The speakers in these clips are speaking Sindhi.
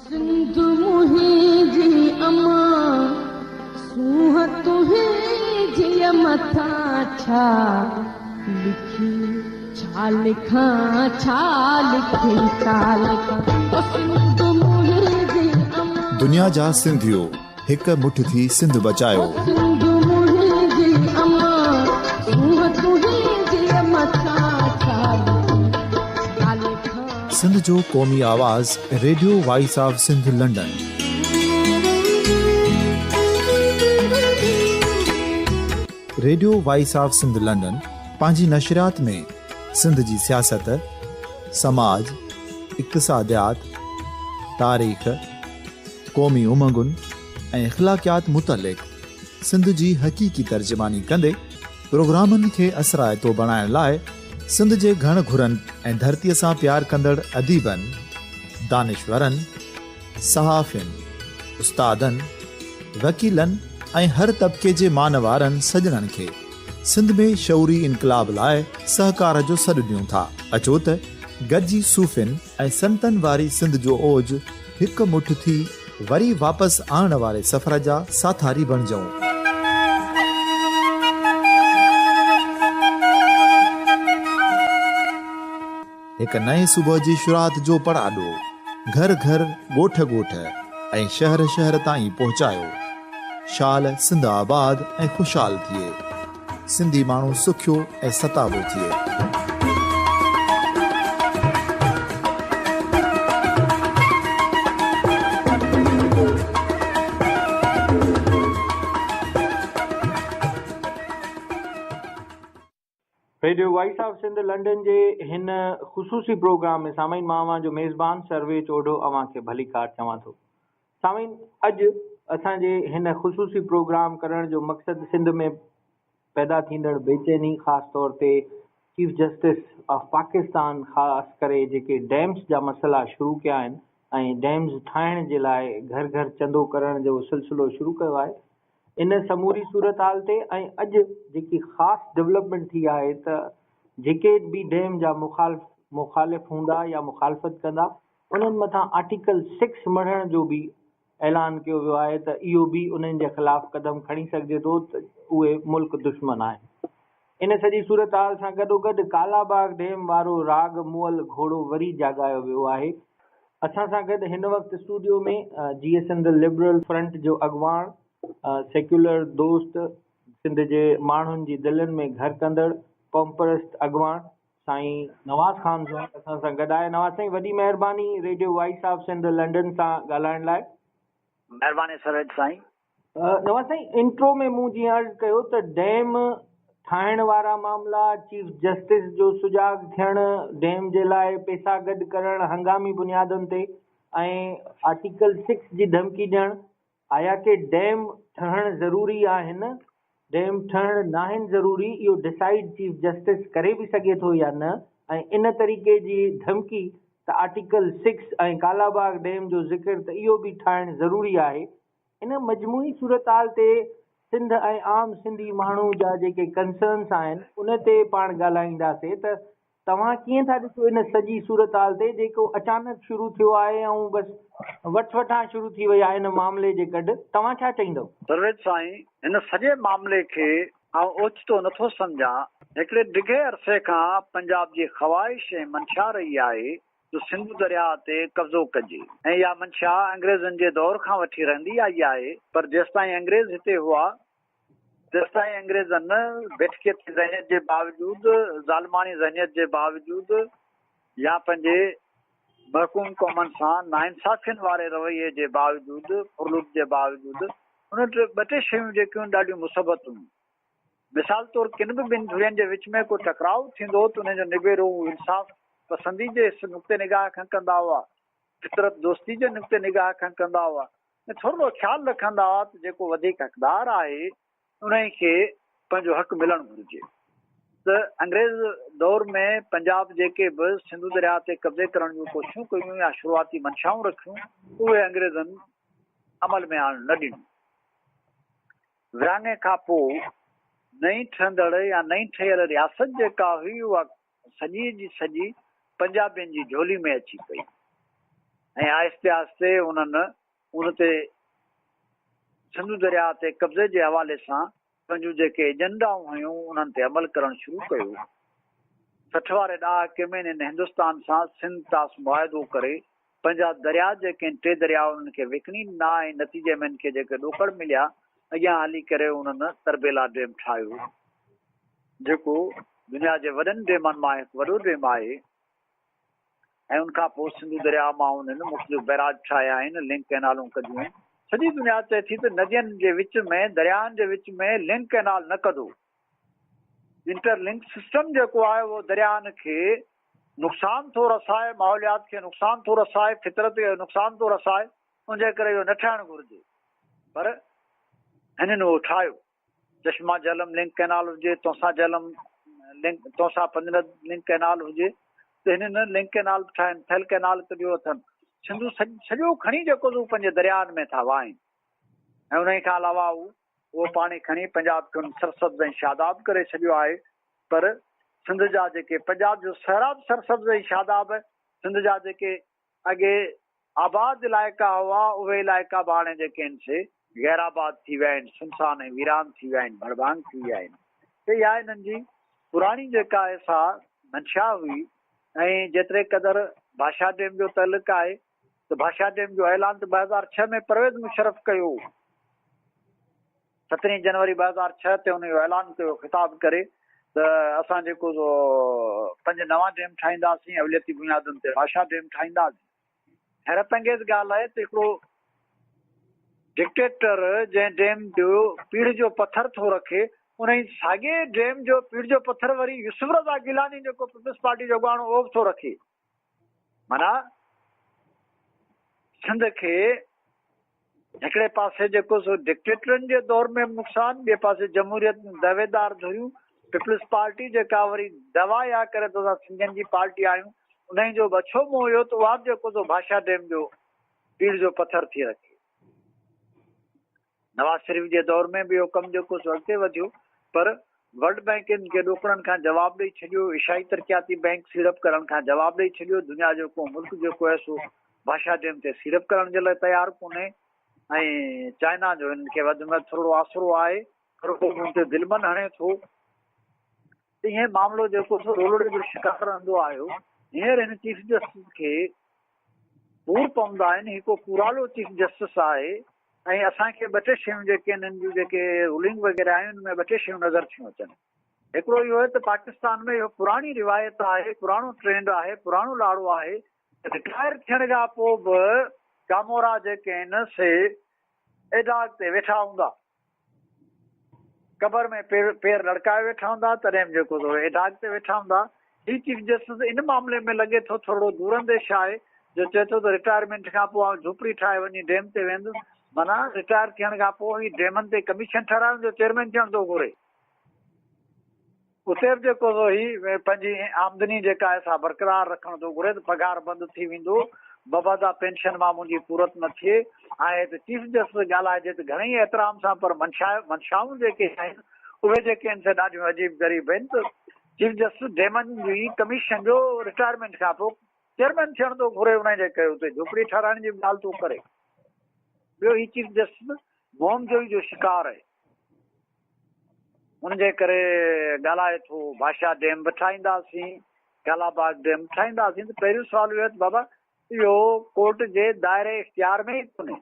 سنڌ منهنجي امان، سونهن تنهنجيء مٿان ڇا لکي، ڇا لکان، ڇا لکي، ڇا لکان، او سنڌ منهنجي امان. دنيا جا سنڌيو هڪ مٺ ٿي سنڌ بچايو. او سنڌ منهنجي امان، سونهن تنهنجيء مٿان ڇا لکي، ڇا لکان. سنڌ جو قومي آواز radio voice of Sindh London. Radio voice of Sindh London پنهنجي نشريات ۾ سنڌ جي سياست، سماج، اقتصاديات، تاريخ، قومي امنگن ۽ اخلاقيات متعلق سنڌ جي حقيقي ترجماني ڪندي پروگرامن کي اثرائتو بڻائڻ لاء سنڌ جي گهڻ گهرن ۽ ڌرتيء سان پيار ڪندڙ اديبن، دانشورن، صحافين، استادن، وڪيلن ۽ هر طبقي جي مان وارن سڄڻن کي سنڌ ۾ شعوري انقلاب لاء سهڪار جو سڏ ڏيون ٿا. اچو ته گڏجي صوفين ۽ سنتن واري سنڌ جو اوج هڪ مٺ ٿي وري واپس آڻڻ واري سفر جا ساٿاري بڻجون. هڪ نئين صبح جي شروعات جو پڙاڏو گهر گهر، ڳوٺ ڳوٺ ۽ شهر شهر تائين پهچايو. شال سنڌ آباد ۽ خوشحال ٿئي. سنڌي ماڻهو سکيو ۽ ستابو ٿئي. Radio voice of Sindh London جي هن خصوصي پروگرام ۾ سامعين مان اوهان جو ميزبان سرويچ اوڍو اوهان کي ڀليڪار چوان ٿو. سامعين اڄ اسان جي هن خصوصي پروگرام ڪرڻ جو مقصد سنڌ ۾ پيدا ٿيندڙ بيچيني خاص طور تي چيف جسٽس آف پاڪستان خاص ڪري جيڪي ڊيمز جا مسئلا شروع ڪيا آهن ۽ ڊيمز ٺاهڻ جي لاء گهر گهر چندو ڪرڻ جو سلسلو شروع ڪيو آهي ان سموري صورتحال تي ۽ اڄ جيڪي خاص ڊولپمينٽ ٿي آهي ته جيڪي به ڊيم جا مخالف مخالف هوندا يا مخالفت ڪندا انهن مٿان آرٽيڪل سڪس مڙهڻ جو به اعلان ڪيو ويو آهي ته اهو به انهن جي خلاف قدم کڻي سگهجي ٿو ته اهي ملڪ دشمن آهن. ان سڄي صورتحال سان گڏوگڏ ڪالا باغ ڊيم وارو راڳ مئل گهوڙو وري جاڳايو ويو آهي. اسان سان گڏ هن وقت اسٽوڊيو ۾ جيئي سنڌ لبرل فرنٽ جو اڳواڻ، سيڪيولر دوست، سنڌ جي ماڻهن جي دلين ۾ گهر ڪندڙ قومپرست اڳواڻ سائين نواز خان زهر اسان سان گڏ آهي. نواز سائين وڏي مهرباني radio voice of Sindh London سان ڳالهائڻ لاء. مهرباني سرويچ سائين. نواز سائين انٽرو ۾ مون جيئن عرض ڪيو ته ڊيم ٺاهڻ وارا معاملا، چيف جسٽس جو سجاڳ ٿيڻ، ڊيم جي لاء پيسا گڏ ڪرڻ هنگامي بنيادن تي ۽ آرٽيڪل سڪس جي ڌمڪي ڏيڻ، آيا ڪي ڊيم ٺهڻ ضروري آهن، ڊيم ٺهڻ ناهن ضروري اهو ڊسائيڊ چيف جسٽس ڪري به سگهي ٿو يا نه ۽ ان طريقي جي ڌمڪي ته آرٽيڪل سڪس ۽ ڪالاباغ ڊيم جو ذڪر ته اهو به ٺاهڻ ضروري آهي ان مجموعي صورتحال تي سنڌ ۽ عام سنڌي ماڻهو جا جيڪي ڪنسرنس آهن ان تي پاڻ ڳالهائينداسي ته توهان ڪيئن ٿا ڏسو ان سڄي صورتحال تي جيڪو اچانڪ شروع ٿيو آهي ۽ بس وٺ وٺان شروع ٿي وئي آهي ان معاملي جي ڪڍ توهان ڇا چئيندؤ؟ سرويچ سائين هن سڄي معاملي کي آئون اوچتو نٿو سمجهان، هڪڙي ڊگهي عرصي کان پنجاب جي خواهش ۽ منشا رهي آهي جو سنڌو درياهه تي قبضو ڪجي ۽ اها منشا انگريزن جي دور کان وٺي رهندي آئي آهي پر جيستائين انگريز هتي هئا تيستائين انگريزن بيٺڪيتي ذهنيت جي باوجود ظالماڻي ذهنيت جي باوجود يا پنهنجي محڪوم قومن سان ناانصافين واري رويي جي باوجود ڦرلوٽ جي باوجود انهن وٽ ٻه ٽي شيون جيڪيون ڏاڍيون مثبت هيون. مثال طور ڪن به ٻن ڌرين جي وچ ۾ ڪو ٽڪراء ٿيندو هو ته انهن جو نبيرو هو انصاف پسندي جي نقطي نگاهه کان ڪندا هئا، فطرت دوستي جي نقطي نگاهه کان ڪندا هئا ۽ ٿورڙو خيال رکندا هئا ته جيڪو وڌيڪ حقدار آهي انهي کي پنهنجو حق ملڻ گهرجي ته انگريز دور ۾ پنجاب جيڪي به سنڌو درياهه تي قبضي ڪرڻ جون ڪوششون ڪيون يا شروعاتي منشائون رکيون اهي انگريزن عمل ۾ آڻڻ نه ڏنيون. ورهاڱي کان پوء نئين ٺهندڙ يا نئين ٺهيل رياست جيڪا هئي اها سڄي جي سڄي پنجابين جي جهولي ۾ اچي پئي. ۽ آهستي آهستي انهن ان تي سنڌو درياهه تي قبضي جي حوالي سان پنهنجون جيڪي ايجنڊائون هيون انهن تي عمل ڪرڻ شروع ڪيو. 60 واري ڏهاڪي ۾ انهن هندستان سان سنڌ طاس معاهدو ڪري پنهنجا درياء جيڪي آهن ٽي درياء انهن کي وڪڻي ڏنا ۽ نتيجي ۾ انهن کي جيڪي ڏوڪڙ مليا اڳيان هلي ڪري انهن تربيلا ڊيم ٺاهيو جيڪو دنيا جي وڏن ڊيمن مان هڪ وڏو ڊيم آهي. ۽ ان کان پوء سنڌو درياء مان انهن مختلف بئراج ٺاهيا آهن، لنڪ ڪئنالون ڪڍيون آهن. سڄي دنيا چئي ٿي ته ندين جي وچ ۾، درياهن جي وچ ۾ لنڪ ڪئنال نه ڪڍو. انٽر لنڪ سسٽم جيڪو آهي اهو درياهن کي نقصان ٿو رسائي، ماحوليات کي نقصان ٿو رسائي، فطرت کي نقصان ٿو رسائي، ان جي ڪري اهو نه ٺاهڻ گهرجي. پر هنن اهو ٺاهيو. چشما جهلم لنڪ ڪئنال هجي، Taunsa Jhelum link, Taunsa Panjnad link canal هجي ته هنن لنڪ ڪئنال به ٺاهين، ٿل ڪئنال ڪڍيو اٿن. سنڌو سڄو کڻي جيڪو سو پنهنجي درياهن ۾ ٿا وهائين ۽ انهي کان علاوه هو اهو پاڻي کڻي پنجاب کي هن سرسبز ۽ شاداب ڪري ڇڏيو آهي پر سنڌ جا جيڪي پنجاب جو صحرا به سرسبز ۽ شاداب سنڌ جا جيڪي اڳي آباد علائقا هئا، اهي علائقا به هاڻي جيڪي آهن سي غير آباد ٿي ويا آهن، سنسان ۽ ويران ٿي ويا آهن، ڀڙڀانگ ٿي ويا آهن. ته اها انهن جي پراڻي جيڪا آهي سا منشا هئي ۽ جيتري قدر ڀاشا ڊيم جو تعلق آهي ته ڀاشا ڊيم جو اعلان ته 2006 ۾ پرويز مشرف ڪيو هو. سترهين جنوري 2006 تي هن اهو اعلان ڪيو خطاب ڪري ته اسان جيڪو سو پنج نوان ڊيم ٺاهينداسين اوليتي بنيادن تي ڀاشا ڊيم ٺاهينداسين. حيرت انگيز ڳالهه آهي ته هڪڙو ڊڪٽيٽر جنهن ڊيم جو پيڙهه جو پٿر ٿو رکي انهي ساڳئي ڊيم جو پيڙهه جو پٿر وري يوسف رضا گيلاني جيڪو پيپلز پارٽي جو اڳواڻ اهو به ٿو رکي. معنيٰ سنڌ کي هڪڙي پاسي جيڪو سو ڊڪٽيٽرن جي دور ۾ به نقصان، ٻئي پاسي جمهوريت جون دعويدار ڌريون پيپلز پارٽي جيڪا وري دعويٰ اها ڪري ته اسان سنڌين جي پارٽي آهيون، انهي جو به اڇو منهن هيو ته اها به جيڪو سو ڀاشا ڊيم جو پيڙهه جو پٿر ٿي رکي. نواز شريف جي دور ۾ به اهو ڪم جيڪو سو اڳتي وڌيو پر ورلڊ بئنڪ ان کي ڏوڪڙن کان جواب ڏئي ڇڏيو، ايشيائي ترقياتي بئنڪ سيڙپ ڪرڻ کان جواب ڏئي ڇڏيو، دنيا جو ڪو ملڪ جيڪو آهي سو ڀاشا ڊيم تي سيڙپ ڪرڻ جي لاء تيار ڪونهي ۽ چائنا جو هنن کي وڌ ۾ وڌ ٿورڙو آسرو آهي پر اهو به ان تي دلمن هڻي ٿو ته اهي معاملو جيڪو سو رولڙي جو شڪار رهندو آيو. هينئر هن چيف جسٽس کي پور پوندا آهن، هي ڪو پورالو چيف جسٽس آهي ۽ اسان کي ٻه ٽي شيون جيڪي آهن هن جون جيڪي رولنگ وغيره آهن ان ۾ ٻه ٽي شيون نظر ٿيون اچن. هڪڙو اهو آهي ته پاڪستان ۾ اهو پراڻي روايت آهي، پراڻو ٽرينڊ آهي، پراڻو لاڙو آهي ته رٽائر ٿيڻ کان پوء به ڪامورا جيڪي آهن سي ايڊاڪ تي ويٺا هوندا. قبر ۾ پير لڙڪائي ويٺا هوندا تڏهن به جيڪو سو ايڊاڪ تي ويٺا هوندا. هي چيف جسٽس ان معاملي ۾ لڳي ٿو ٿورڙو دورانديش آهي جو چئي ٿو ته رٽائرمينٽ کان پوء آئون جهوپڙي ٺاهي وڃي ڊيم تي ويهندس معنيٰ رٽائر ٿيڻ کان پوء هي ڊيمن تي ڪميشن ٺهرائي ان جو چيئرمين ٿيڻ ٿو گهري. اتي به جيڪو سو هي پنهنجي آمدني جيڪا آهي سا برقرار رکڻ ٿو گهري ته پگهار بند ٿي ويندو، مبادا پينشن مان منهنجي پورت نه ٿئي. هاڻي هت چيف جسٽس ڳالهائجي ته گهڻي ئي احترام سان پر منشائون جيڪي آهن اهي جيڪي آهن سي ڏاڍيون عجيب غريب آهن ته چيف جسٽس ڊيمن جي ڪميشن جو رٽائرمينٽ کان پوء چيئرمين ٿيڻ ٿو گهري انهي جي ڪري اتي جهوپڙي ٺهرائڻ جي به ڳالهه ٿو ڪري. ٻيو هي چيف جسٽس مهم جوئي جو شڪار آهي. ان جي ڪري ڳالهائي ٿو ڀاشا ڊيم به ٺاهينداسين، ڪالا باغ ڊيم به ٺاهينداسين ته پهريون سوال اهو آهي ته بابا اهو ڪورٽ جي دائري اختيار ۾ ئي ڪونهي.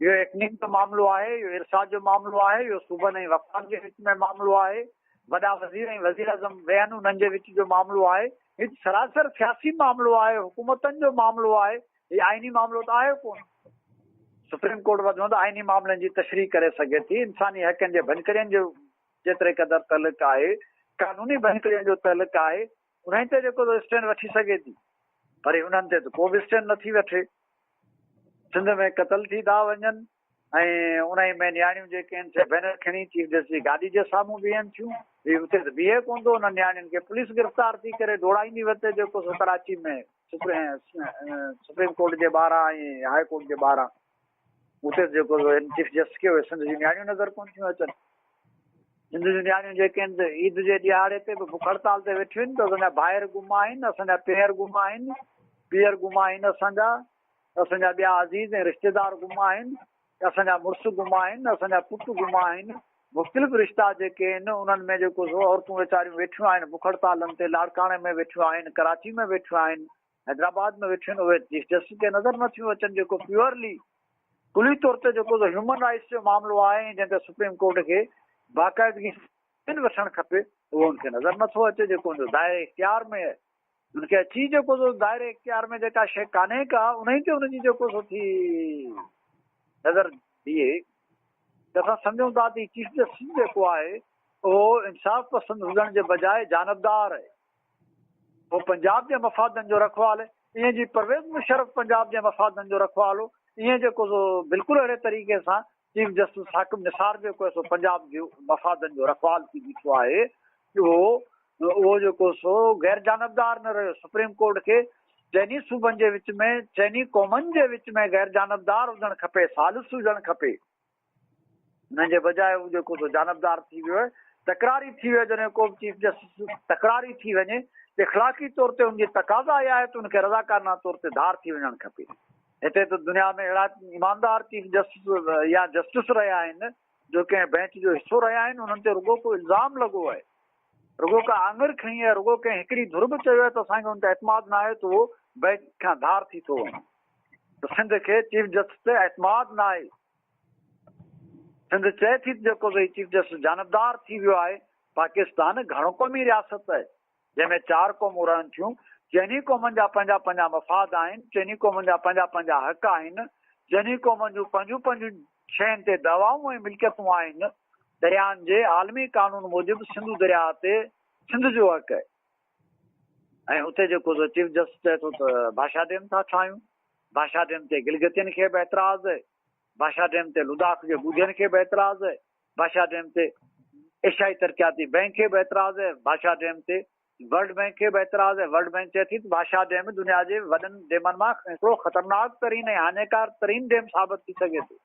اهو ايڪنڪ جو معاملو آهي، اهو ارسا جو معاملو آهي، اهو صوبن ۽ وفاق جي وچ ۾ معاملو آهي، وڏا وزير ۽ وزيراعظم ويهن انهن جي وچ جو معاملو آهي، هي سراسر سياسي معاملو آهي، حڪومتن جو معاملو آهي، هي آئيني معاملو ته آهي ڪونه. سپريم ڪورٽ وڌ ۾ وڌ آئيني معاملن جي تشريح ڪري سگهي ٿي، انساني حقن جي ڀڃڪڙين جو جيتري قدر تعلق آهي، قانوني ڀڃڪڙين جو تعلق آهي، انهن تي جيڪو سو اسٽينڊ وٺي سگهي ٿي، پر هي انهن تي ته ڪو به اسٽينڊ نٿي وٺي. سنڌ ۾ قتل ٿي ٿا وڃن ۽ انهي ۾ نياڻيون جيڪي آهن سي بينر کڻي چيف جسٽس جي گاڏي جي سامهون بيهن ٿيون، هي اتي ته بيهي ڪونه ٿو، انهن نياڻين کي پوليس گرفتار ٿي ڪري ڊوڙائيندي وتي جيڪو سو ڪراچي ۾ سپريم ڪورٽ جي ٻاهران ۽ هاء ڪورٽ جي ٻاهران اتي ته جيڪو سو هن چيف جسٽس کي اهي سنڌ جون نياڻيون نظر ڪونه ٿيون اچن. سنڌ جون نياڻيون جيڪي آهن ته عيد جي ڏهاڙي تي به بک هڙتال تي ويٺيون آهن ته اسان جا ڀائر گم آهن، اسان جا پيئر گم آهن. پيئر گم آهن اسان جا، اسان جا ٻيا عزيز ۽ رشتيدار گم آهن، اسان جا مڙس گم آهن، اسان جا پٽ گم آهن، مختلف رشتا جيڪي آهن انهن ۾ جيڪو سو عورتون ويچاريون ويٺيون آهن بک هڙتالن تي، لاڙڪاڻي ۾ ويٺيون آهن، ڪراچي ۾ ويٺيون آهن، حيدرآباد ۾ ويٺيون آهن، اهي چيف جسٽس کي نظر نه ٿيون اچن جيڪو پيورلي ڪلي طور تي جيڪو سو هيومن رائٽس جو معاملو آهي ۽ جنهن تي سپريم ڪورٽ کي باقاعدگي سان وٺڻ کپي اهو ان کي نظر نه ٿو اچي جيڪو ان جو دائري اختيار ۾ آهي. ان کي اچي جيڪو سو دائري اختيار ۾ جيڪا شيء ڪانهي ڪا انهي تي ان جي جيڪو سو ٿي نظر بيهي ته اسان سمجهون ٿا ته هي چيف جسٽس جيڪو آهي اهو انصاف پسند هجڻ جي بجاء جانبدار آهي. هو پنجاب جي مفادن جو رکوال آهي ائين جي پرويز مشرف پنجاب جي مفادن جو رکوال هو ائين جيڪو سو بلڪل اهڙي طريقي سان چيف جسٽس ثاقب نثار جيڪو آهي سو پنجاب جي مفادن جو رکوال ٿي بيٺو آهي اهو اهو جيڪو سو غير جانبدار نه رهيو سپريم ڪورٽ کي چئني صوبن جي وچ ۾ چئني قومن جي وچ ۾ غير جانبدار هجڻ کپي ثالث هجڻ کپي ان جي بجاء هو جيڪو سو جانبدار ٿي ويو آهي تڪراري ٿي ويو جڏهن ڪو به چيف جسٽس تڪراري ٿي وڃي ته اخلاقي طور تي ان جي تقاضا اها آهي ته ان کي رضاڪارانه طور تي ڌار ٿي وڃڻ کپي هتي ته دنيا ۾ اهڙا ايماندار چيف جسٽس يا جسٽس رهيا آهن جو ڪنهن بئنچ جو حصو رهيا آهن انهن تي رڳو ڪو الزام لڳو آهي رڳو ڪا آڱر کڻي آهي رڳو ڪنهن هڪڙي ڌر به چيو آهي ته اسان کي ان تي اعتماد نه آهي ته اهو بئنچ کان ڌار ٿي ٿو وڃي ته سنڌ کي چيف جسٽس تي اعتماد نه آهي سنڌ چئي ٿي ته جيڪو هي چيف جسٽس جانبدار ٿي ويو آهي پاڪستان گهڻ قومي رياست آهي جنهن ۾ چار قومون رهن ٿيون، چئني قومن جا پنهنجا پنهنجا مفاد آهن، چئني قومن جا پنهنجا پنهنجا حق آهن، چئني قومن جون پنهنجون پنهنجون شين تي دعوائون ۽ ملڪيتون آهن، درياهن جي عالمي قانون موجب سنڌو درياهه تي سنڌ جو حق آهي ۽ اتي جيڪو سو چيف جسٽس چئي ٿو ته ڀاشا ڊيم ٿا ٺاهيون، ڀاشا ڊيم تي گلگتين کي به اعتراض آهي، ڀاشا ڊيم تي لداخ جي ٻوڌين کي به اعتراض آهي، ڀاشا ڊيم تي ايشيائي ترقياتي بئنڪ کي به اعتراض آهي، ڀاشا ڊيم تي ورلڊ بئنڪ کي به اعتراض آهي، ورلڊ بئنڪ چئي ٿي ته ڀاشا ڊيم دنيا جي وڏن ڊيمن مان هڪڙو خطرناڪ ترين ۽ هاڃيڪار ترين ڊيم ثابت ٿي سگهي ٿو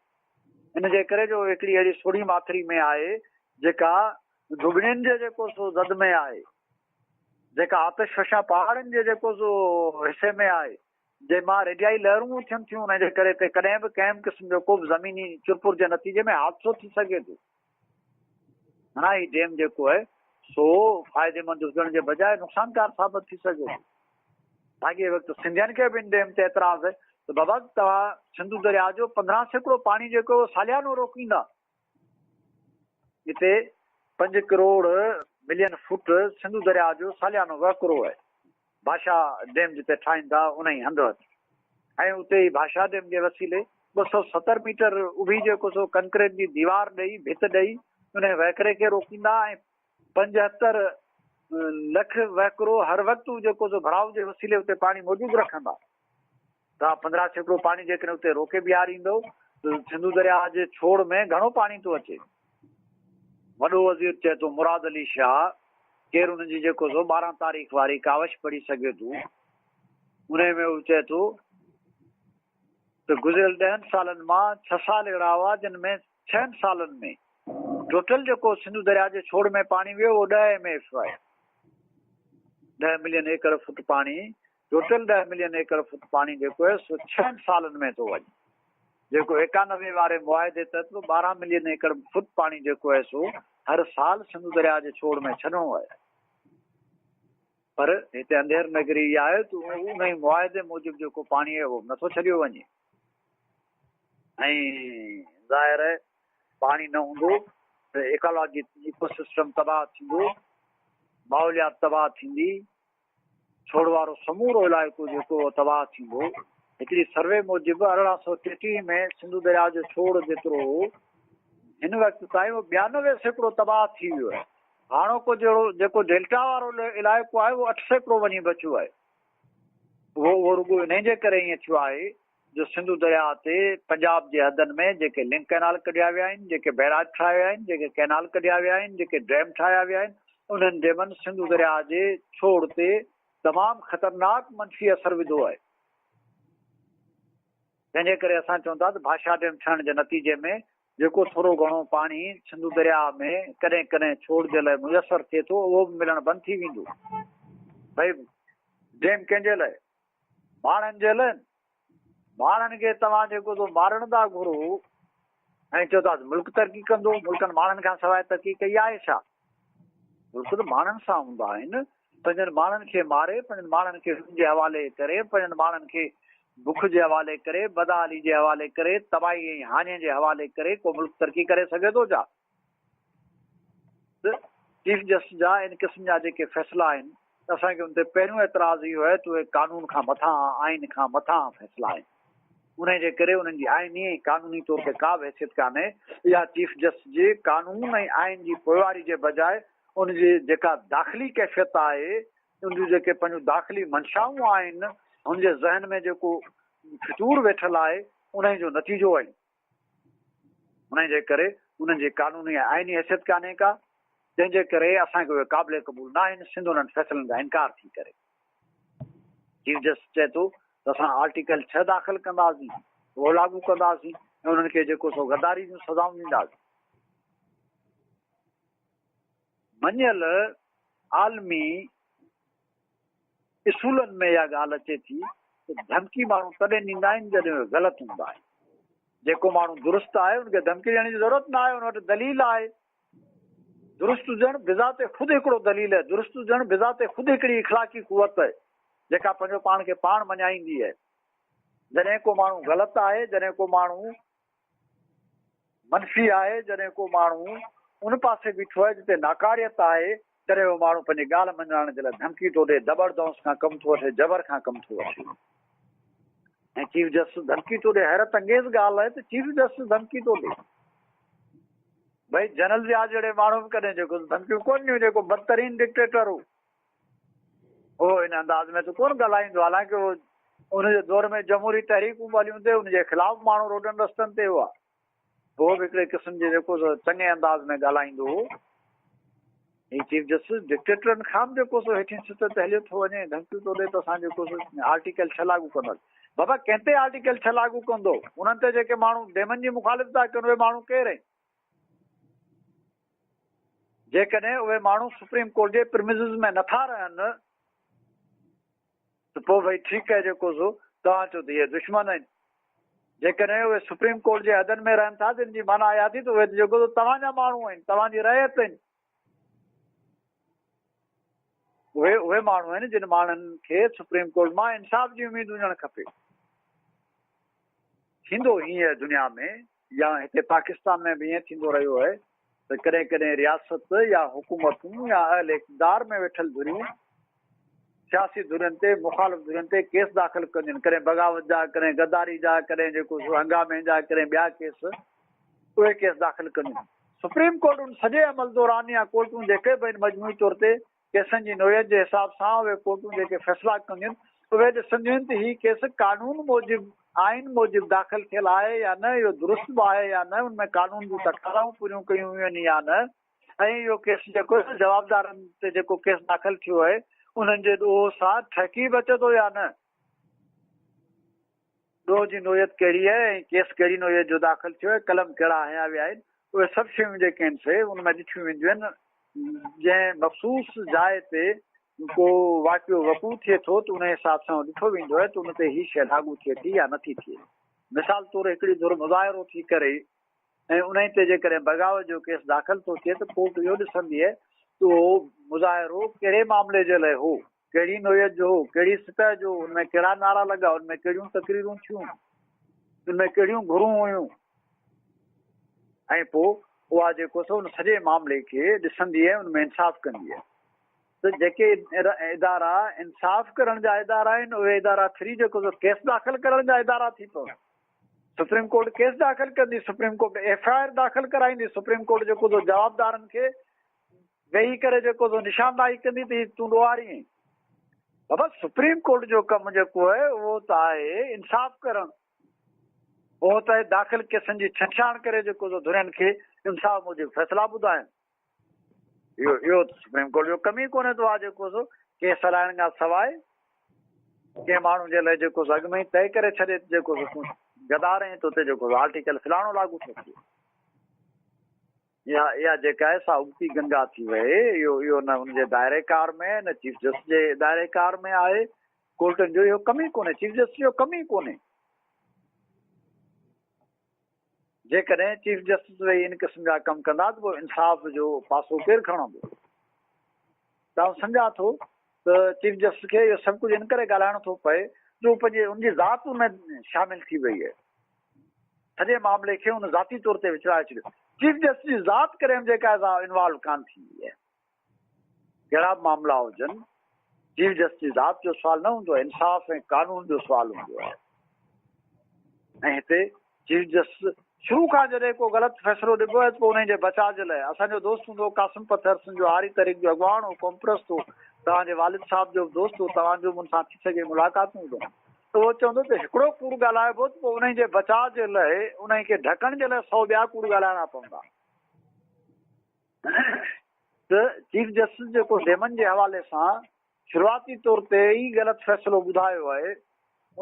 ان جي ڪري جو هڪڙي اهڙي سوڙهي ماٿري ۾ آهي جيڪا ڌوٻڻين جي جيڪو سو زد ۾ آهي جيڪا آتش فشان پهاڙن جي جيڪو سو حصي ۾ آهي. جنهن مان ريڊيائي لهرون اٿين ٿيون، ان جي ڪري هتي ڪڏهن به ڪنهن به قسم جو ڪو به زميني چرپر جي نتيجي ۾ حادثو ٿي سگهي ٿو. معنيٰ هي ڊيم جيڪو آهي سو فائديمند هجڻ جي بجاء نقصانڪار ثابت ٿي سگهي ٿو. ساڳئي وقت سنڌين کي به ان ڊيم تي اعتراض آهي ته بابا توهان سنڌو درياء جو 15% پاڻي جيڪو اهو ساليانو روڪيندا. هتي پنج ڪروڙ ملين فوٽ سنڌو درياء جو ساليانو وهڪرو آهي. ڀاشا ڊيم جتي ٺاهين ٿا انهي هنڌ وٽ ۽ اتي ئي ڀاشا ڊيم جي وسيلي 270 ميٽر اڀي جيڪو سو ڪنڪريٽ جي ديوار ڏئي ڀت ڏئي انهي وهڪري کي روڪيندا ۽ 75 لک وهڪرو هر وقت هو جيڪو سو ڀراء جي وسيلي اتي پاڻي موجود رکندا. توهان 15% پاڻي جيڪڏهن اتي روڪي بيهاريندؤ ته سنڌو درياهه جي ڇوڙ ۾ گهڻو پاڻي ٿو اچي. وڏو وزير چئي ٿو مراد علي شاهه ڪير ان جي جيڪو سو 12 تاريخ واري ڪاوش پڙهي سگهي ٿو انهي ۾ هو چئي ٿو ته گذريل ڏهن سالن مان ڇهه سال اهڙا هئا جن ۾ ڇهن سالن ۾ ٽوٽل جيڪو سنڌو درياهه جي ڇوڙ ۾ پاڻي ويو اهو ڏهه ايم ايف آهي ڏهه ملين ايڪڙ فوٽ پاڻي ٽوٽل ڏهه ملين ايڪڙ فوٽ پاڻي جيڪو آهي سو ڇهن سالن ۾ ٿو وڃي جيڪو 91 واري معاهدي تحت به 12 ملين ايڪڙ فوٽ پاڻي جيڪو آهي سو هر سال سنڌو درياهه جي ڇوڙ ۾ ڇڏڻو آهي پر هتي انڌير نگري اها آهي ته انهي معاهدي موجب جيڪو پاڻي آهي اهو به نٿو ڇڏيو وڃي ۽ ظاهر آهي پاڻي نه هوندو ته ايڪالاجي ايڪو سسٽم تباهه ٿيندو ماحوليات تباهه ٿيندي ڇوڙ وارو سمورو علائقو جيڪو اهو تباهه ٿيندو. هڪڙي سروي موجب 1833 ۾ سنڌو درياء جو ڇوڙ جيترو هو، هن وقت تائين اهو 92% تباهه ٿي ويو آهي. هاڻوڪو جهڙو جيڪو ڊيلٽا وارو علائقو آهي اهو 8% وڃي بچيو آهي. اهو اهو رڳو انهي جي ڪري ائين ٿيو آهي جو سنڌو درياء تي پنجاب جي حدن ۾ جيڪي لنڪ ڪئنال ڪڍيا ويا آهن، جيڪي بئراج ٺاهيا ويا آهن، جيڪي ڪئنال ڪڍيا ويا آهن، جيڪي ڊيم ٺاهيا ويا آهن، انهن ڊيمن سنڌو درياء جي ڇوڙ تي تمام خطرناڪ منفي اثر وڌو آهي. جنهن جي ڪري اسان چون ٿا ته ڀاشا ڊيم ٺهڻ جي نتيجي ۾ جيڪو ٿورو گهڻو پاڻي سنڌو درياء ۾ ڪڏهن ڪڏهن ڇوڙ جي لاء ميسر ٿئي ٿو، اهو به ملڻ بند ٿي ويندو. ڀئي ڊيم ڪنهن جي لاء؟ ماڻهن جي لاء. ماڻهن کي توهان جيڪو سو مارڻ ٿا گهرو ۽ چئو ٿا ته ملڪ ترقي ڪندو، ملڪن ماڻهن کان سواء ترقي ڪئي آهي ڇا؟ ملڪ ته ماڻهن سان هوندا آهن. پنهنجن ماڻهن کي ماري، پنهنجن ماڻهن کي رن جي حوالي ڪري، پنهنجن ماڻهن کي بک جي حوالي ڪري، بدحالي جي حوالي ڪري، تباهي ۽ هاڃي جي حوالي ڪري ڪو ملڪ ترقي ڪري سگهي ٿو ڇا؟ ته چيف جسٽس جا ان قسم جا جيڪي فيصلا آهن، اسان کي ان تي پهريون اعتراض اهو آهي ته اهي قانون کان مٿانهان، آئين کان مٿانهان فيصلا آهن. انهي جي ڪري انهن جي آئيني ۽ قانوني طور تي ڪا به حيثيت ڪانهي. اها چيف جسٽس جي قانون ۽ آئين جي پوئواري جي بجاء ان جي جيڪا داخلي ڪيفيت آهي، ان جون جيڪي پنهنجون داخلي منشائون آهن، هن جي ذهن ۾ جيڪو فتور ويٺل آهي، انهي جو نتيجو آهن. انهي جي ڪري انهن جي قانوني ۽ آئيني حيثيت ڪانهي ڪا، جنهن جي ڪري اسان کي اهي قابل قبول ناهن، سنڌ انهن فيصلن کان انڪار ٿي ڪري. چيف جسٽس چئي ٿو ته اسان آرٽيڪل ڇهه داخل ڪنداسين، اهو لاڳو ڪنداسين ۽ انهن کي جيڪو سو غداري جون سزائون ڏينداسين. مڃيل عالمي اصولن ۾ اها ڳالهه اچي ٿي ته ڌمڪي ماڻهو تڏهن ڏيندا آهن جڏهن اهي غلط هوندا آهن. جيڪو ماڻهو درست آهي ان کي ڌمڪي ڏيڻ جي ضرورت نه آهي، ان وٽ دليل آهي. درست هجڻ بذات خود هڪڙو دليل آهي، درست هجڻ بذات خود هڪڙي اخلاقي قوت آهي جيڪا پنهنجو پاڻ کي پاڻ مڃائيندي آهي. جڏهن ڪو ماڻهو غلط آهي، جڏهن ڪو ماڻهو منفي آهي، جڏهن ڪو ماڻهو ان پاسي بيٺو آهي جتي ناڪاريت آهي، تڏهن اهو ماڻهو پنهنجي ڳالهه مڃرائڻ جي لاء ڌمڪي ٿو ڏئي، دٻڙ دونس کان ڪم ٿو وٺي، جبر کان ڪم ٿو وٺي ۽ چيف جسٽس ڌمڪي ٿو ڏئي. حيرت انگيز ڳالهه آهي ته چيف جسٽس ڌمڪي ٿو ڏئي. ڀئي جنرل ضياء جهڙي ماڻهو به ڪڏهن جيڪو ڌمڪيون ڪونه ڏنيون، جيڪو بدترين ڊڪٽيٽر هو، اهو ان انداز ۾ ته ڪونه ڳالهائيندو. حالانڪه اهو ان جي دور ۾ جمهوري تحريڪون به هليون ٿي، ان جي خلاف ماڻهو روڊن رستن تي هئا. هو به هڪڙي قسم جي جيڪو سو چڱي انداز ۾ ڳالهائيندو هو. هي چيف جسٽس ڊڪٽيٽرن کان به جيڪو سو هيٺين سطح تي هليو ٿو وڃي ۽ ڌمڪيون ٿو ڏئي ته اسان جيڪو سو آرٽيڪل ڇهه لاڳو ڪنداسين. بابا ڪنهن تي آرٽيڪل ڇهه لاڳو ڪندو؟ انهن تي جيڪي ماڻهو ڊيمن جي مخالف ٿا ڪن اهي ماڻهو ڪير آهن؟ جيڪڏهن اهي ماڻهو سپريم ڪورٽ جي پرمزز ۾ نٿا رهن ته پوء ڀئي ٺيڪ آهي جيڪو سو توهان چئو ته اهي دشمن آهن. جيڪڏهن اهي سپريم ڪورٽ جي حدن ۾ رهن ٿا ته ان جي معنيٰ اها ٿي ته اهي ته جيڪو سو توهان جا ماڻهو آهن، توهان جي رعيت آهن. اهي اهي ماڻهو آهن جن ماڻهن کي سپريم ڪورٽ مان انصاف جي اميد هجڻ کپي. ٿيندو ائين آهي دنيا ۾ يا هتي پاڪستان ۾ به ائين ٿيندو رهيو آهي ته ڪڏهن ڪڏهن رياست يا حڪومتون يا اهل اقتدار ۾ ويٺل ڌريون سياسي ڌرين تي مخالف ڌرين تي ڪيس داخل ڪنديون آهن ڪڏهن بغاوت جا ڪڏهن غداري جا ڪڏهن جيڪو سو هنگامي جا ڪڏهن ٻيا ڪيس اهي ڪيس داخل ڪنديون آهن سپريم ڪورٽ ان سڄي عمل دوران يا ڪورٽون جيڪي به آهن مجموعي طور تي ڪيسن جي نوعيت جي حساب سان اهي ڪورٽون جيڪي فيصلا ڪنديون آهن اهي ڏسنديون آهن ته هي ڪيس قانون موجب آئين موجب داخل ٿيل آهي يا نه، اهو درست به آهي يا نه، ان ۾ قانون جون تقاضائون پوريون ڪيون ويون آهن يا نه ۽ اهو ڪيس جيڪو جوابدارن تي جيڪو ڪيس داخل ٿيو آهي انهن جي ڏوهه سان ٺهڪي به اچي ٿو يا نه. ڏوهه جي نوعيت ڪهڙي آهي ۽ ڪيس ڪهڙي نوعيت جو داخل ٿيو آهي، قلم ڪهڙا هنيا ويا آهن، اهي سڀ شيون جيڪي آهن سي ان ۾ ڏٺيون وينديون آهن. جنهن مخصوص جاء تي ڪو واقعو وقوع ٿئي ٿو ته ان حساب سان ڏٺو ويندو آهي ته ان تي هي شيء لاڳو ٿئي ٿي يا نٿي ٿئي. مثال طور هڪڙي ڌر مظاهرو ٿي ڪري ۽ انهي تي جيڪڏهن بغاوت جو ڪيس داخل ٿو ٿئي ته ڪورٽ اهو ڏسندي ته اهو مظاهرو ڪهڙي معاملي جي لاء هو، ڪهڙي نوعيت جو هو، ڪهڙي سطح جو هو، ان ۾ ڪهڙا نعرا لڳا، ان ۾ ڪهڙيون تقريرون ٿيون، ان ۾ ڪهڙيون گهرون هيون ۽ پوء اها جيڪو سو ان سڄي معاملي کي ڏسندي ۽ ان ۾ انصاف ڪندي ته جيڪي ادارا انصاف ڪرڻ جا ادارا آهن اهي ادارا ڦري جيڪو سو ڪيس داخل ڪرڻ جا ادارا ٿي پون. سپريم ڪورٽ ڪيس داخل ڪندي، supreme court F I R داخل ڪرائيندي، سپريم ڪورٽ جيڪو سو جوابدارن کي ويهي ڪري جيڪو سو نشانداهي ڪندي ته هي تون ڏوهاري آهين. بابا سپريم ڪورٽ جو ڪم جيڪو آهي اهو ته آهي انصاف ڪرڻ، اهو ته آهي داخل ڪيسن جي ڇنڇاڻ ڪري جيڪو سو ڌرين کي انصاف موجب فيصلا ٻڌائڻ. اهو اهو ته سپريم ڪورٽ جو ڪم ئي ڪونهي ته اها جيڪو سو ڪيس هلائڻ کان سواء ڪنهن ماڻهو جي لاء جيڪو سو اڳ ۾ ئي طئي ڪري ڇڏي ته جيڪو سو تون غدار آهين تو تي جيڪو سو آرٽيڪل فلاڻو لاڳو ٿو ٿئي. اها اها جيڪا آهي سا ابتي گنگا ٿي وئي. اهو اهو نه ان جي دائري ڪار ۾ نه چيف جسٽس جي دائري ڪار ۾ آهي. ڪورٽن جو اهو ڪم ئي ڪونهي، چيف جسٽس جو ڪم ئي ڪونهي. جيڪڏهن چيف جسٽس ويهي ان قسم جا ڪم ڪندا ته پوء انصاف جو پاسو ڪير کڻندو؟ ته آئون سمجهان ٿو ته چيف جسٽس کي اهو سڀ ڪجهه ان ڪري ڳالهائڻو ٿو پئي جو پنهنجي ان جي ذات ان ۾ شامل ٿي وئي آهي. سڄي معاملي کي ان ذاتي طور تي وچڙائي ڇڏيو. چيف جسٽس جي ذات ڪڏهن به جيڪا آهي سا انوالو ڪانه ٿيندي آهي. ڪهڙا به معاملا هجن، چيف جسٽس جي ذات جو سوال نه هوندو آهي، انصاف ۽ قانون جو سوال هوندو آهي. ۽ هتي چيف جسٽس شروع کان جڏهن ڪو غلط فيصلو ڏبو آهي ته پوء انهي جي بچاء جي لاء اسان جو دوست هوندو هو قاسم پٿر سنڌ جو هاري تحريڪ جو اڳواڻ هو، قومپرست هو، توهان جي والد صاحب جو به دوست هو، توهان جون به ان سان ٿي سگهي ملاقاتون هجن ته اهو چوندو ته هڪڙو ڪوڙ ڳالهائبو ته پوء انهي جي بچاء جي لاء انهي کي ڍڪڻ جي لاء سو ٻيا ڪوڙ ڳالهائڻا پوندا. ته چيف جسٽس جيڪو ڊيمن جي حوالي سان شروعاتي طور تي ئي غلط فيصلو ٻڌايو آهي،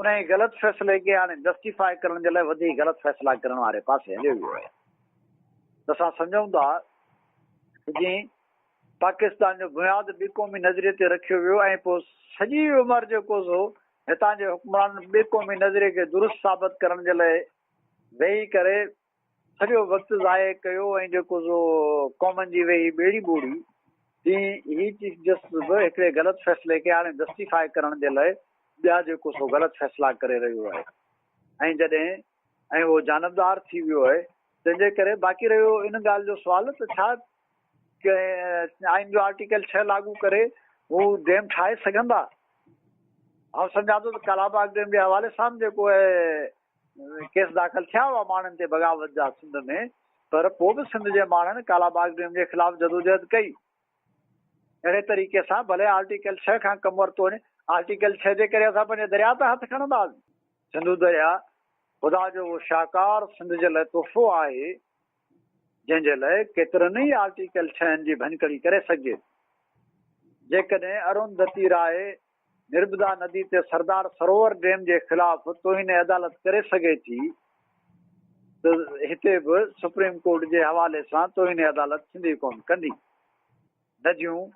انهي غلط فيصلي کي هاڻي جسٽيفاء ڪرڻ جي لاء وڌيڪ غلط فيصلا ڪرڻ واري پاسي هليو ويو آهي. ته اسان سمجهون ٿا ته جيئن پاڪستان جو بنياد ٻه قومي نظريي تي رکيو ويو ۽ پوء سڄي عمر جيڪو سو هتان جي حڪمرانن ٻه قومي نظريي کي درست ثابت ڪرڻ جي لاء ويهي ڪري سڄو وقت ضايع ڪيو ۽ جيڪو سو قومن جي ويهي ٻيڙي ٻوڙي، تيئن هي چيف جسٽس به هڪڙي غلط فيصلي کي هاڻي جسٽيفاء ڪرڻ جي لاء ٻيا جيڪو سو غلط فيصلا ڪري رهيو آهي ۽ جڏهن ۽ اهو جانبدار ٿي ويو آهي تنهن جي ڪري باقي رهيو ان ڳالهه جو سوال ته ڇا آئين جو آرٽيڪل ڇهه لاڳو ڪري هو ڊيم ٺاهي سگهندا؟ آئون سمجهان ٿو ته ڪالاباغ ڊيم جي حوالي سان به جيڪو آهي ڪيس داخل ٿيا هئا ماڻهن تي بغاوت جا سنڌ ۾ پر پوء به سنڌ جي ماڻهن ڪالاباغ ڊيم جي خلاف جدوجهد ڪئي. اهڙي طريقي سان ڀلي آرٽيڪل ڇهه کان ڪم ورتو وڃي، آرٽيڪل ڇهه جي ڪري اسان پنهنجي درياء تان هٿ کڻنداسين. سنڌو درياء خدا جو اهو شاهڪار سنڌ جي لاء تحفو آهي، جنهن جي لاء ڪيترن ئي آرٽيڪل ڇهن جي ڀڃڪڙي ڪري سگهجي ٿي. جيڪڏهن ارونڌتي راء نربدا ندي تي سردار سروور ڊيم جي خلاف توهين عدالت ڪري سگهي ٿي ته هتي به سپريم ڪورٽ جي حوالي سان توهين عدالت سنڌي قوم ڪندي. نديون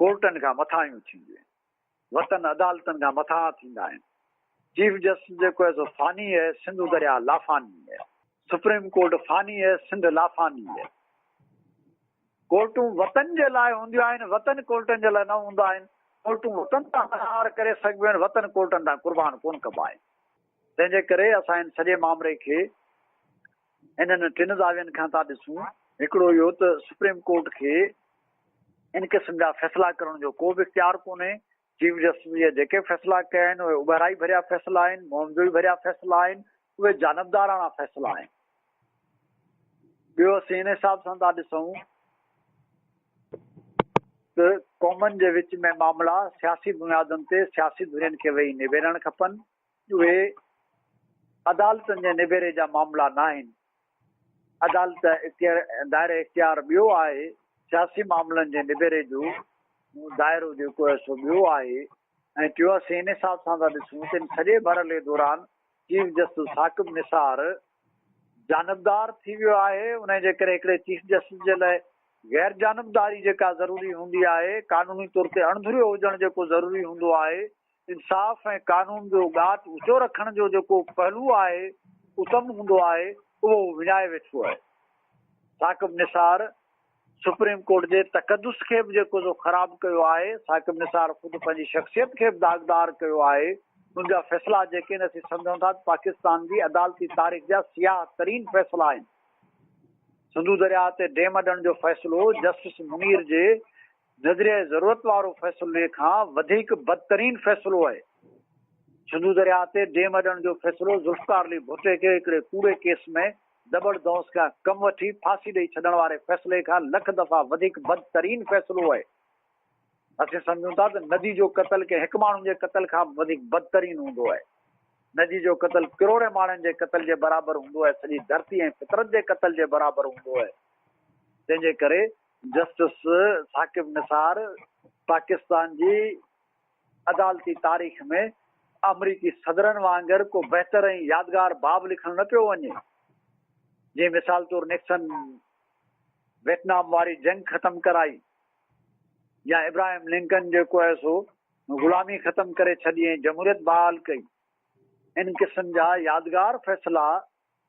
ڪورٽن کان مٿاهيون ٿينديون آهن. وطن عدالتن کان مٿاهان ٿيندا آهن. چيف جسٽس جيڪو آهي سو فاني آهي، سنڌو درياهه لافاني آهي. سپريم ڪورٽ فاني آهي، سنڌ لافاني آهي. ڪورٽون وطن جي لاء هونديون آهن، وطن ڪورٽن جي لاء نه هوندا آهن. ڪورٽون وطن تان نهار ڪري سگهبيون آهن، وطن ڪورٽن تان قربان ڪونه ڪبا آهن. تنهن جي ڪري اسان هن سڄي مامري کي انهن ٽن زاوين کان ٿا ڏسون. هڪڙو اهو ته سپريم ڪورٽ کي ان قسم جا فيصلا ڪرڻ جو ڪو به اختيار ڪونهي. چيف جسٽس اهي جيڪي فيصلا ڪيا آهن، اهي اٻهرائي ڀريا فيصلا آهن، مهمجوئي ڀريا فيصلا آهن، اهي جانبداراڻا فيصلا آهن. ٻيو اسين ان حساب سان ٿا ڏسون ته قومن جي وچ ۾ معاملا سياسي بنيادن تي سياسي ڌرين کي ويهي نبيرڻ کپن، اهي عدالتن جي نبيري جا معاملا ناهن. عدالت دائره اختيار ٻيو آهي، سياسي معاملن جي نبيري جو دائرو جيڪو آهي سو ٻيو آهي ۽ ٽيون اسين ان حساب سان ٿا ڏسون ته ان سڄي مرحلي دوران چيف جسٽس ثاقب نثار جانبدار ٿي ويو آهي، انهي جي ڪري هڪڙي چيف جسٽس جي لاء غير جانبداري جيڪا ضروري هوندي آهي، قانوني طور تي اڻڌريو هجڻ جيڪو ضروري هوندو آهي، انصاف ۽ قانون جو ڳاٽ اوچو رکڻ جو جيڪو پهلو آهي، اتم هوندو آهي، اهو هو وڃائي ويٺو آهي. ثاقب نثار سپريم ڪورٽ جي تقدس کي به جيڪو سو خراب ڪيو آهي، ثاقب نثار خود پنهنجي شخصيت کي به داغدار ڪيو آهي، ان جا فيصلا جيڪي آهن اسين سمجهون ٿا ته پاڪستان جي عدالتي تاريخ جا سياهه ترين فيصلا آهن. سنڌو درياهه تي ڊيم اڏڻ جو فيصلو جسٽس منير جي نظريه ضرورت وارو فيصلي کان وڌيڪ بدترين فيصلو آهي. سنڌو درياهه تي ڊيم اڏڻ جو فيصلو ذوالفقار علي ڀٽي کي هڪڙي ڪوڙي ڪيس ۾ دٻڙ دونس کان ڪم وٺي ڦاسي ڏئي ڇڏڻ واري فيصلي کان لک دفعا وڌيڪ بدترين فيصلو آهي. اسين سمجهون ٿا ته ندي جو قتل ڪنهن هڪ ماڻهو جي قتل کان به وڌيڪ بدترين هوندو آهي. ندي جو قتل ڪروڙين ماڻهن جي قتل جي برابر هوندو آهي، سڄي ڌرتي ۽ فطرت جي قتل جي برابر هوندو آهي. تنهن جي ڪري جسٽس ثاقب نثار پاڪستان جي عدالتي تاريخ ۾ آمريڪي صدرن وانگر ڪو بهتر ۽ يادگار باب لکڻ نه پيو وڃي. جيئن مثال طور نڪسن ويٽنام واري جنگ ختم ڪرائي يا ابراهيم لنڪن جيڪو آهي سو غلامي ختم ڪري ڇڏي ۽ جمهوريت بحال ڪئي. ان قسم جا يادگار فيصلا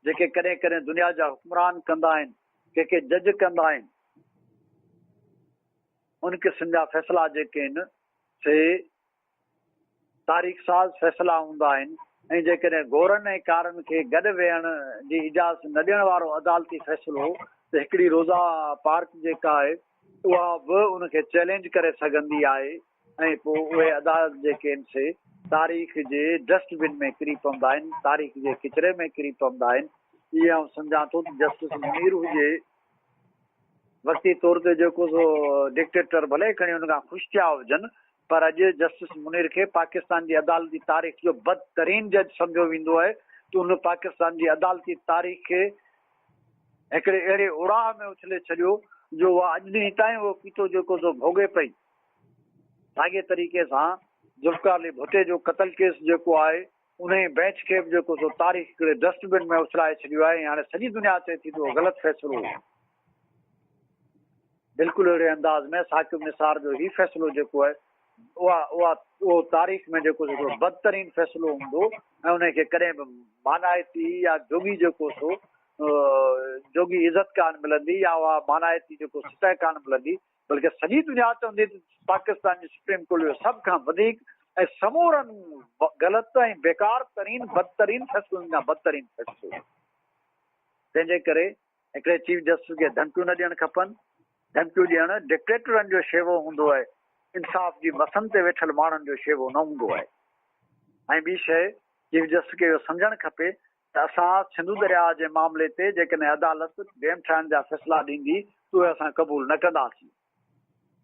جيڪي ڪڏهن ڪڏهن دنيا جا حڪمران ڪندا آهن، ڪي ڪي جج ڪندا آهن، ان قسم جا فيصلا جيڪي آهن سي تاريخ ساز فيصلا هوندا آهن ۽ جيڪڏهن گورن ۽ ڪارن کي گڏ ويهڻ جي اجازت نه ڏيڻ وارو عدالتي فيصلو ته هڪڙي روزا پارڪ جيڪا آهي اها به ان کي چئلينج ڪري سگهندي آهي ۽ پوء اهي عدالت جيڪي آهن سي تاريخ جي ڊسٽ بن ۾ ڪري پوندا آهن، تاريخ جي ڪچري ۾ ڪري پوندا آهن. اهي آئون سمجهان ٿو ته جسٽس منير هجي، وقتي طور تي جيڪو سو ڊڪٽيٽر ڀلي کڻي ان کان خوش ٿيا هجن پر اڄ جسٽس منير کي پاڪستان جي عدالتي تاريخ جو بدترين جج سمجهيو ويندو آهي ته ان پاڪستان جي عدالتي تاريخ کي هڪڙي اهڙي اوڙاهه ۾ اڇلي ڇڏيو جو اها اڄ ڏينهن تائين اهو ڪيتو جيڪو سو ڀوڳي پئي. ساڳئي طريقي سان ذوالفقار علي ڀٽي جو قتل ڪيس جيڪو آهي انهي بئنچ کي به جيڪو سو تاريخ هڪڙي ڊسٽ بن ۾ اڇلائي ڇڏيو آهي ۽ هاڻي سڄي دنيا چئي ٿي ته اهو غلط فيصلو هو. بلڪل اهڙي انداز ۾ ثاقب نثار جو هي فيصلو جيڪو آهي اها اها اهو تاريخ ۾ جيڪو سو هڪڙو بدترين فيصلو هوندو ۽ انهي کي ڪڏهن به مانائتي يا جوڳي جيڪو سو جوڳي عزت ڪانه ملندي يا اها مانائتي جيڪو سطح ڪانه ملندي بلڪه سڄي دنيا چوندي ته پاڪستان جي سپريم ڪورٽ جو سڀ کان وڌيڪ ۽ سمورن غلط ۽ بيڪار ترين بدترين فيصلن کان بدترين فيصلو هو. تنهن جي ڪري هڪڙي چيف جسٽس کي ڌمڪيون نه ڏيڻ کپن. ڌمڪيون ڏيڻ ڊڪٽيٽرن جو شيوو هوندو آهي، انصاف جي مسند تي ويٺل ماڻهن جو شيوو نه هوندو آهي. ۽ ٻي شيء چيف جسٽس کي اهو سمجهڻ کپي ته اسان سنڌو درياهه جي معاملي تي جيڪڏهن عدالت ڊيم ٺاهڻ جا فيصلا ڏيندي ته اهي اسان قبول نه ڪنداسين.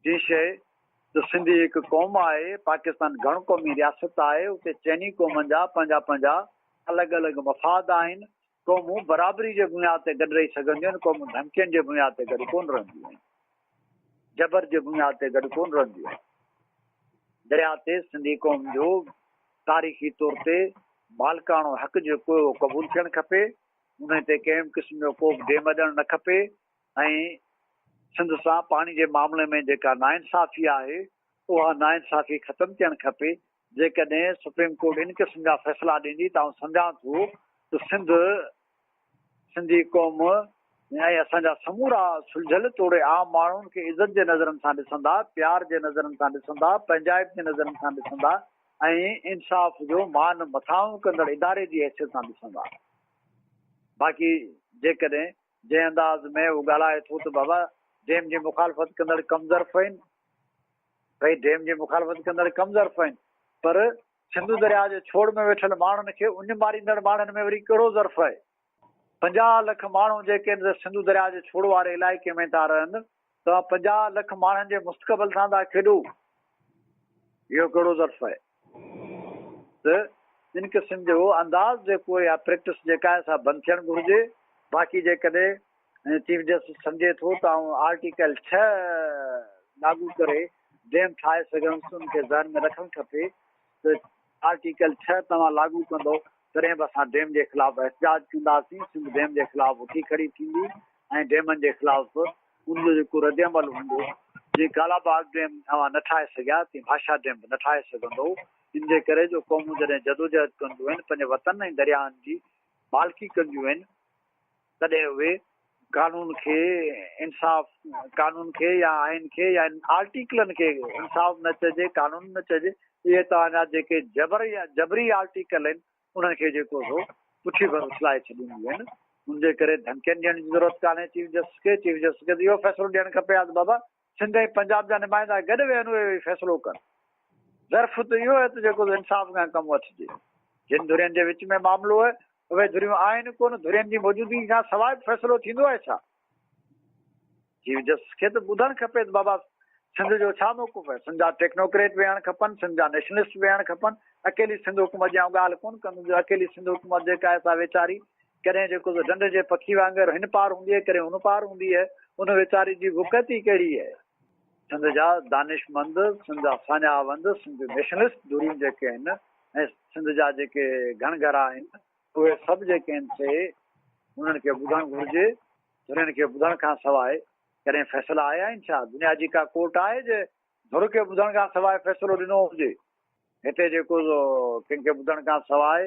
ٽين شيء ته سنڌي هڪ قوم آهي، پاڪستان گهڻ قومي رياست آهي، اتي چئني قومن جا پنهنجا پنهنجا الڳ الڳ مفاد آهن، قومون برابري جي بنياد تي گڏ رهي سگهنديون آهن، قومون ڌمڪين جي بنياد تي گڏ ڪونه رهنديون آهن، جبر جي بنياد تي گڏ ڪونه رهنديون آهن. درياهه تي سنڌي قوم جو تاريخي طور تي مالڪاڻو حق جيڪو اهو قبول ٿيڻ کپي، انهي تي ڪنهن به قسم جو ڪو به ڊيم اڏڻ نه کپي ۽ سنڌ سان پاڻي جي معاملي ۾ جيڪا ناانصافي آهي اها ناانصافي ختم ٿيڻ کپي، جيڪڏهن سپريم ڪورٽ ان قسم جا فيصلا ڏيندي ته آئون سمجهان ٿو ته سنڌ سنڌي قوم ۽ اسان جا سمورا سلجهيل توڙي عام ماڻهن کي عزت جي نظرن سان ڏسندا، پيار جي نظرن سان ڏسندا، پنهنجائپ جي نظرن سان ڏسندا ۽ انصاف جو مان مٿانهون ڪندڙ اداري جي حيثيت سان ڏسندا. باقي جيڪڏهن جنهن انداز ۾ هو ڳالهائي ٿو ته بابا ڊيم جي مخالفت ڪندڙ ڪم ظرف آهن، ڀئي ڊيم جي مخالفت ڪندڙ ڪم ظرف آهن پر سنڌو درياء جي ڇوڙ ۾ ويٺل ماڻهن کي اڃ ماريندڙ ماڻهن ۾ وري ڪهڙو ظرف آهي؟ 50 لک ماڻهو جيڪي آهن سي سنڌو درياء جي ڇوڙ واري علائقي ۾ ٿا رهن، توهان 50 لک ماڻهن جي مستقبل سان ٿا کيڏو، اهو ڪهڙو ظرف آهي؟ ته ان قسم جو انداز جيڪو يا پريڪٽس جيڪا آهي سا بند ٿيڻ گهرجي، باقي جيڪڏهن چيف جسٽس سمجهي ٿو ته آئون آرٽيڪل ڇهه لاڳو ڪري ڊيم ٺاهي سگهندس ان کي ذهن ۾ رکڻ کپي ته آرٽيڪل ڇهه توهان لاڳو ڪندو تڏهن به اسان ڊيم جي خلاف احتجاج ڪنداسين، سنڌ ڊيم جي خلاف اٿي کڙي ٿيندي ۽ ڊيمن جي خلاف ان جو جيڪو ردعمل هوندو جيئن ڪالا باغ ڊيم اوهان نه ٺاهي سگهيا تيئن ڀاشا ڊيم به نه ٺاهي سگهندو ان جي ڪري جو قومون جڏهن جدوجهد ڪنديون آهن پنهنجي وطن ۽ درياهن جي مالڪي ڪنديون آهن تڏهن اهي قانون کي انصاف قانون کي يا آئين کي يا ان آرٽيڪلن کي انصاف نه چئجي قانون نه چئجي اهي توهان جا جيڪي جبر يا جبري آرٽيڪل آهن انهن کي جيڪو سو پٺي ڀر اڇلائي ڇڏينديون آهن ان جي ڪري ڌمڪين ڏيڻ جي ضرورت ڪانهي چيف جسٽس کي چيف جسٽس کي ته اهو فيصلو ڏيڻ کپي ها ته بابا سنڌ ۽ پنجاب جا نمائندا گڏ ويهن اهي ويهي فيصلو ڪن. ظرف ته اهو آهي ته جيڪو انصاف کان ڪم وٺجي. جن ڌرين جي وچ ۾ معاملو آهي اهي ڌريون آهن ڪونه، ڌرين جي موجودگي کان سواء به فيصلو ٿيندو آهي ڇا؟ چيف جسٽس کي ته ٻڌڻ کپي ته بابا سنڌ جو ڇا موقف آهي؟ سنڌ جا ٽيڪنوڪريٽ ويهڻ کپن، سنڌ جا نيشنلسٽ ويهڻ کپن، اڪيلي سنڌ حڪومت جي آئون ڳالهه ڪونه ڪندس جو اڪيلي سنڌ حڪومت جيڪا آهي سا ويچاري ڪڏهن جيڪو سو ڍنڍ جي پکي وانگر هن پار هوندي آهي، ڪڏهن هن پار هوندي آهي، ان ويچاري جي وقعت ئي ڪهڙي آهي؟ سنڌ جا دانشمند، سنڌ جا ساڃاهه وند، سنڌ جون نيشنلسٽ ڌريون جيڪي آهن ۽ سنڌ جا جيڪي گهڻگهرا آهن، اهي سڀ جيڪي آهن سي انهن کي ٻڌڻ گهرجي. ڌرين کي ٻڌڻ کان سواء ڪڏهن فيصلا آيا آهن ڇا؟ دنيا جي ڪا ڪورٽ آهي جي ڌر کي ٻڌڻ کان سواء فيصلو ڏنو هجي. هتي جيڪو ڪنهن کي ٻڌڻ کان سواء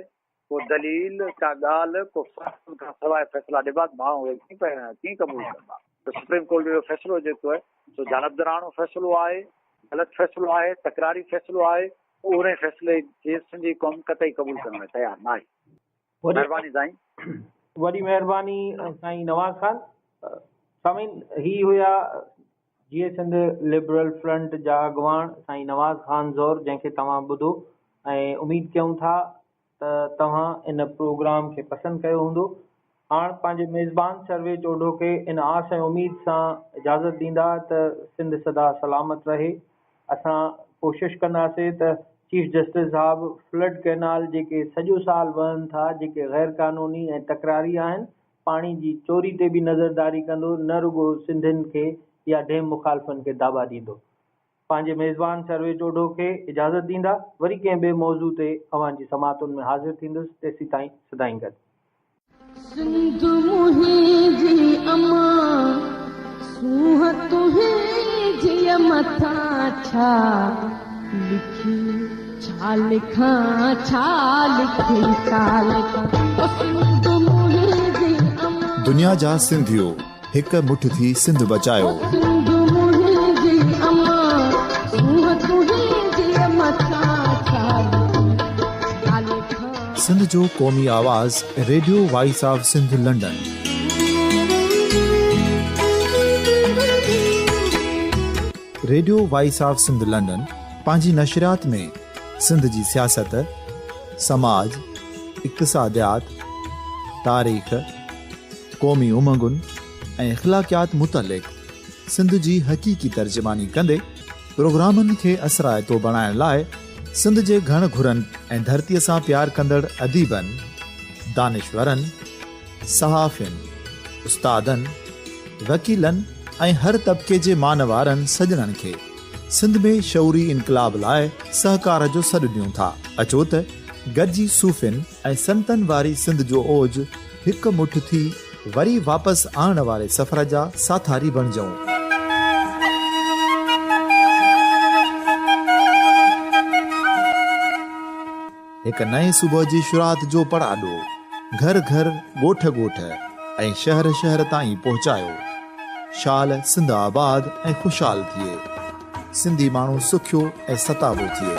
ڪو دليل، ڪا ڳالهه، ڪو فهم کان سواء فيصلا ڏبا ته ماڻهو اهي ڪيئن قبول ڪندا؟ ته سپريم ڪورٽ جو اهو فيصلو جيڪو آهي سو جانبداراڻو فيصلو آهي، غلط فيصلو آهي، تڪراري فيصلو آهي، انهي فيصلي کي سنڌي قوم قطعي قبول ڪرڻ لاء تيار ناهي. مهرباني سائين. وڏي مهرباني سائين نواز خان. سامعين هي هيا جيئي سنڌ لبرل فرنٽ جا اڳواڻ سائين نواز خان زور جنهن کي توهان ٻڌو ۽ اميد ڪيون ٿا ته توهان ان پروگرام کي پسند ڪيو هوندو. هاڻ پنهنجي ميزبان سرويچ اوڍو کي ان آس ۽ اميد سان اجازت ڏيندا ته سنڌ سدا سلامت رهي. اسان ڪوشش ڪنداسين ته چيف جسٽس صاحب فلڊ ڪئنال جيڪي سڄو سال وهن ٿا جيڪي غير قانوني ۽ تڪراري آهن پاڻي جي چوري تي به نظرداري ڪندو نه رڳو سنڌين کي يا ڊيم مخالفن کي داٻا ڏيندو. پنهنجي ميزبان سرويچ اوڍو کي اجازت ڏيندا. وري ڪنهن ٻئي موضوع تي اوهان جي سماعتن ۾ حاضر ٿيندس تيسيتائين سدائين گڏ. سنڌ منهنجي امان سونهن تنهنجي مٿان ڇا لکي ڇا لکان ڇا لکي ڇا لکان او سنڌ منهنجي امان. دنيا جا سنڌيو هڪ مٺ ٿي سنڌ بچايو. او سنڌ منهنجي امان سونهن تنهنجي مٿان ڇا لکي ڇا لکان. سنڌ جو قومي آواز radio voice of Sindh London. Radio voice of Sindh London پنهنجي نشريات ۾ سنڌ جي سياست، سماج، اقتصاديات، تاريخ، قومي امنگن ۽ اخلاقيات متعلق سنڌ جي حقيقي ترجماني ڪندي پروگرامن کي اثرائتو بڻائڻ لاء سنڌ جي گهڻ گهرن ۽ ڌرتيء سان پيار ڪندڙ اديبن، دانشورن، صحافين، استادن، وڪيلن ۽ هر طبقي جي مان وارن سڄڻن کي سنڌ ۾ شعوري انقلاب لاء سهڪار جو سڏ ڏيون ٿا. اچو ته گڏجي صوفين ۽ سنتن واري سنڌ جو اوج هڪ مٺ ٿي وري واپس آڻڻ واري سفر جا ساٿاري بڻجئون. هڪ نئين صبح جي شروعات جو پڙاڏو گهر گهر، ڳوٺ ڳوٺ ۽ شهر شهر تائين پهچايو. شال سنڌ آباد ۽ خوشحال ٿئي. سنڌي ماڻهو سکيو ۽ ستابو ٿئي.